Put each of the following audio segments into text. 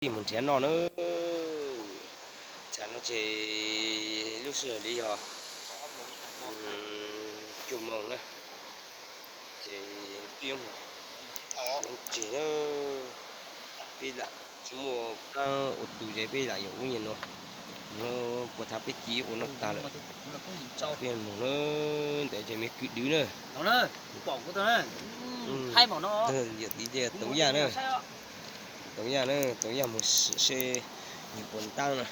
Peb mus nrhiav noj na. Tsam no ces lub sij hawm li yog cuaj moos na, ces peb mus tseg na. Peb lam tsis muaj plab ua tus ces peb lam yuav ub nyias no, no puas thaum peb ci ua noj tag lawm. Peb mus na, ntawd ces me kwv Dwb na. Yawm txiv ces Toov Yaj na. Toov Yaj na, Toov Yaj mus seb nws puas ntab na.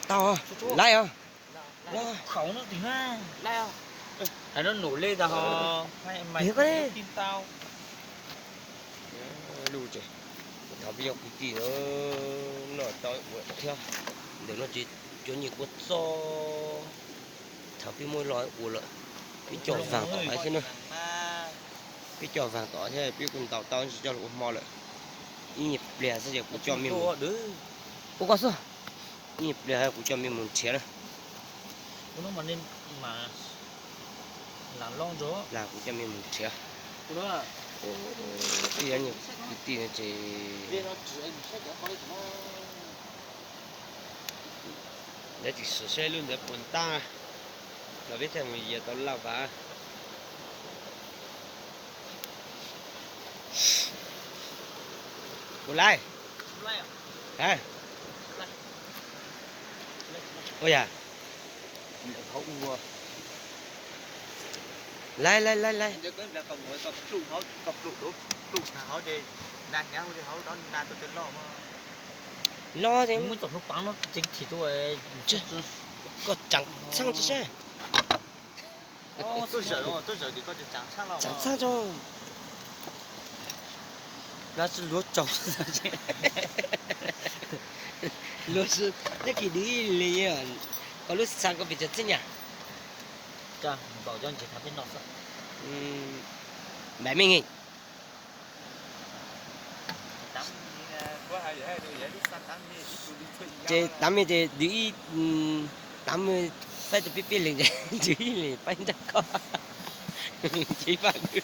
Tau, laib os. Lub ces thov peb cov kwv tij no noj tau ua thiab. Ntawm no ces cov nyiaj kua txob, thaum peb muab los ua lawm, peb coj vaag tom xwb na. Peb coj vaag tom thiab peb kuj ntaus tau tsis coj los ua hmo lawm. Ib nyuag pliag xwb ces kuv coj mej mus, ua koj xwb, ib nyuag pliag kuv coj mej mus nrhiav na. Kuv coj mej mus nrhiav. Ib yam kwv tij no ces lawv tsis xav saib lub ntawd puas ntab, los peb thiaj mus yias tau laj vas. Ua laib, ua yam, laib laib laib laib. Los, koj tsaam txhaaj tsi saib. Tsaam txhaaj tso. Luag tsaug, luag tsis, teb kis Dwb ib li, koj lub xav koj pes tsawg txhiab nyam? Npaum cov ntses thaum peb noj xwb. Npaum mej nkeeg. Ces tav mej ces Dwb ib, tav mej faib tau peb peb leeg ces Dwb ib leeg faib nrab koj, ces ib pab Dwb.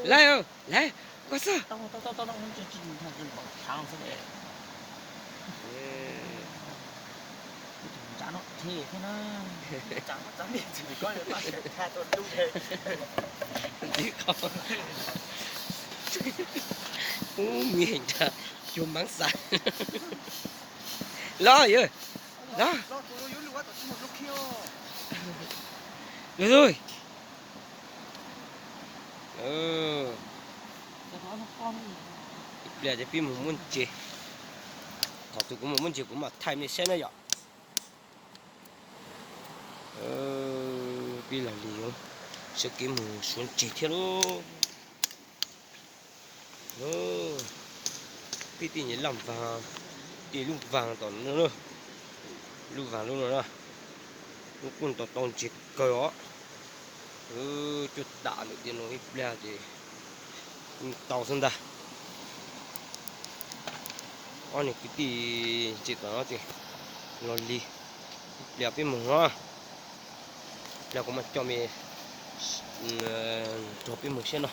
Laib, laib, koj xwb. Ub, mej heev tag, xyuas maab xav. Los yawg, los. Los, ib pliag ces peb mus muab ntses. Thaum twg kuv mus muab ntses kuv mam thaij mej saib na yom. Peb los li sawv kev mus suav ntses thiab lauj. Peb tej nyuag laj vaag, tej lub vaag tom no, lub vaag lub no na, lub kuj tau tau ntses kawg os. Cuaj tam ntawm tiaj no ib pliag ces tau xwb ntag. Ob niag kwv tij ntses tom no ces los li, ib pliag peb mus os, ib pliag kuv mam coj mej nrog peb mus saib no.